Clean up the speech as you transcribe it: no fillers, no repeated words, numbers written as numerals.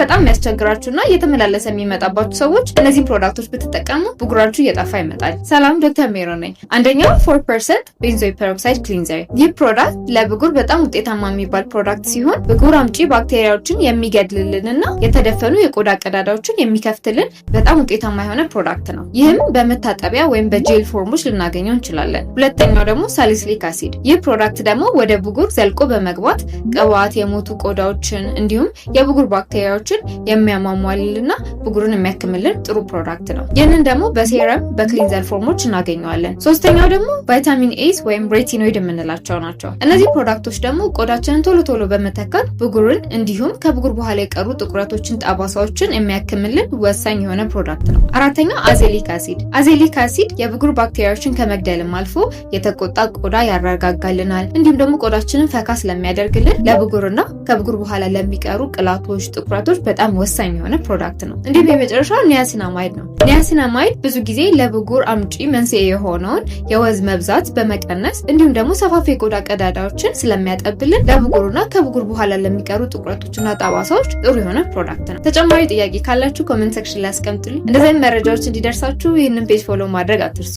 በጣም የሚያስቸግራችሁና እየተመላለሰ የሚመጣባችሁ ሰዎች እነዚህን product ኦች ብትጠቀሙ ብጉራችሁ እየጠፋ ይመጣል። ሰላም፣ ዶክተር ሜሮን ነኝ። አንደኛው 4% benzoyl peroxide cleanser። ይህ product ለብጉር በጣም ውጤታማ የሚባል product ሲሆን ብጉር አምጪ ባክቴሪያዎችን የሚገድልልንና የተደፈኑ የቆዳ ቀዳዳዎችን የሚከፍትልን በጣም ውጤታማ የሆነ product ነው። ይህም በመታጠቢያ ወይም በ gel form ኦች ልናገኘው እንችላለን። ሁለተኛው ደግሞ salicylic acid። ይህ product ደግሞ ወደ ብጉር ዘልቆ በመግባት ቅባት፣ የሞቱ ቆዳዎችን እንዲሁም የብጉር ባክቴሪያዎችን የሚያሟሟልንና ብጉርን የሚያክምልን ጥሩ product ነው። ይህንን ደግሞ በ serum፣ በ cleanser form ኦች እናገኘዋለን። ሶስተኛው ደግሞ vitamin A's ወይም retinoid የምንላቸው ናቸው። እነዚህ product ኦች ደግሞ ቆዳችንን ቶሎ ቶሎ በመተካት ብጉርን እንዲሁም ከብጉር በኋላ የቀሩ ጥቁረቶችን፣ ጠባሳዎችን የሚያክምልን ወሳኝ የሆነ product ነው። አራተኛው azelaic acid። Azelaic acid የብጉር ባክቴሪያዎችን ከመግደልም አልፎ የተቆጣ ቆዳ ያረጋጋልናል። እንዲሁም ደግሞ ቆዳችንን ፈካ ስለሚያደርግልን ለብጉርና ከብጉር በኋላ ለሚቀሩ ቅላቶች፣ ጥቁረቶች በጣም ወሳኝ የሆነ product ነው። እንዲሁም የመጨረሻው niacinamide ነው። Niacinamide ብዙ ጊዜ ለብጉር አምጪ መንስኤ የሆነውን የወዝ መብዛት በመቀነስ እንዲሁም ደግሞ ሰፋፊ የቆዳ ቀዳዳዎችን ስለሚያጠብልን ለብጉርና ከብጉር በኋላ ለሚቀሩ ጥቁረቶችና ጠባሳዎች ጥሩ የሆነ product ነው። ተጨማሪ ጥያቄ ካላችሁ comment section ላይ አስቀምጡልኝ። እንደዚህ አይነት መረጃዎች እንዲደርሳችሁ ይህንን page follow ማድረግ አትርሱ።